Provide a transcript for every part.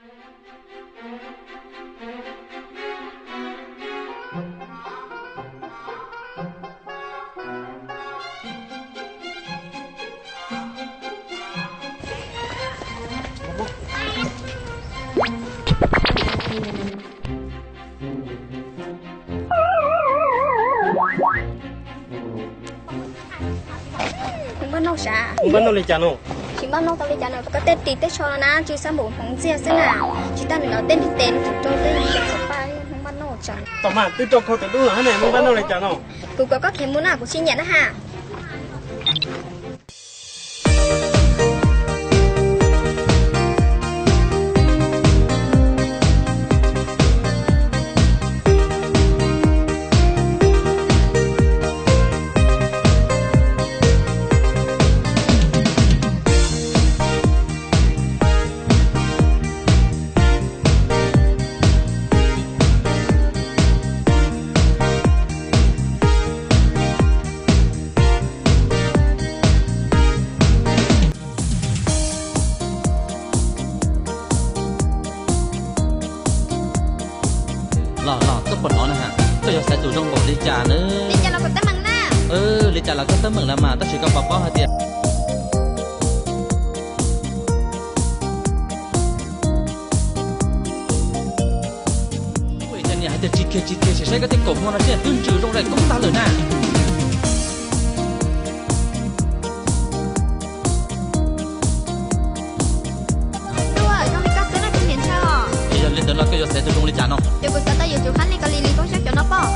Npaj noj sav, npaj noj li cas no? Tsis npaj noj tau li cas no, koj tej ris tej tsho na tsw xab npum hmoov ntxiag xwb na. Tsis tas nim no tej nrig tes nrig rau tej nrig paj, npaj noj sav. Tom mas twb rau khau tus dub los ne, npaj noj li cas no? Kuv kom koj khiav mus na, kuv tsis nyiam na ha. Los los, koj puas hnov na ha, koj yuav xaiv tus zoo npaum li cas na? Li cas los kuv teeb meem na. Li cas los koj teeb meem los mas, tab sis koj puas paub hais tias Ua cas niam hais tias tsis kiag tsis kiag, sim saib koj tej kaum hmo no sib twb ntsws zoo li koob tag lawm na. Tub, zoo li koj xwb na kuv niam ntshaw os. Es yog li ntawd no koj yuav xaiv tus zoo li cas no? Ces kuv xav tau yuav tus qab li kos li li koob xyoob cov no pob.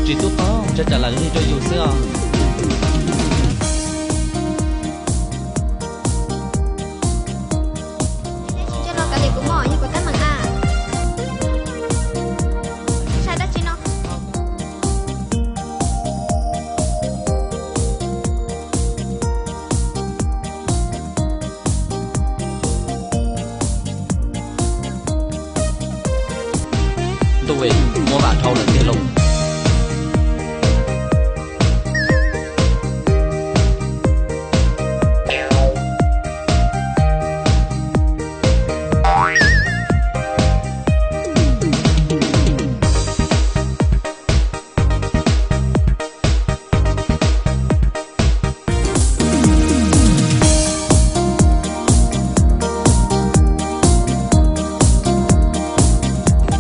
Tsis tub paub, ntshe tsam lam lig rau yus xwb os. Coj los kav liam kuv mog, yog kuv teeb meem a. Tsis tshaj dab tsi no. Ntuj, muab vam dhau lawm tiag lauj.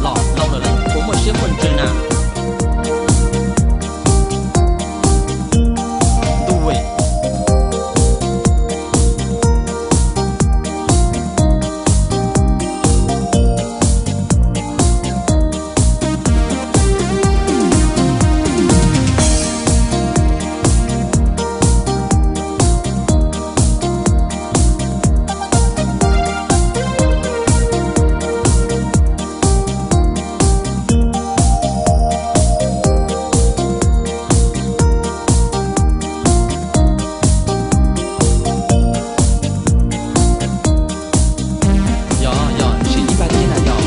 Los lauj lawm, puas muaj siab muaj ntsws na? Ntuj. Yog, yog, sim ib pab thiab na yog.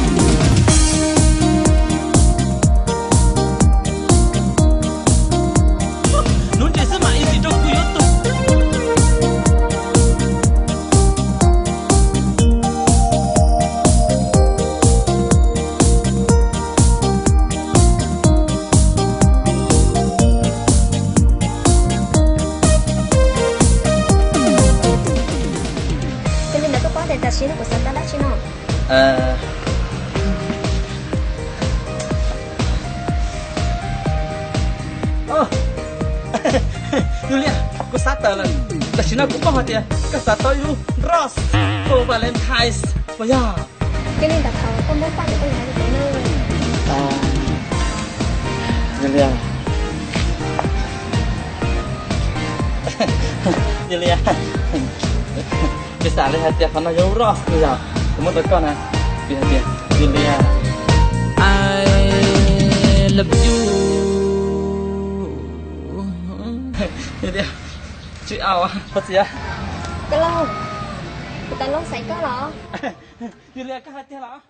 Nuv ntsis xwb mas ib sim rau kuv yuav tus. Yog li ntawd koj paub tias tam sim no kuv xav tau dab tsi no? Yus Liaj, kuv xav tawm lawm. Tam sim no kuv paub hais tias koj xav tau ib lub rose for Valentine's puas yog? Yog li ntawd thaum koj muab faj ces koj yuav hais li cas no? Yus Liaj, Yus Liaj, kuv xav li hais tias qhov no yog lub rose yog kuv muab rau koj na. Kuv hais tias, Yus Liaj, I love you. Yus Liaj, tsis au, thov txim. Koj Looj, kuv tas Looj xaiv koj los? Yus Liaj, koj hais tiag los?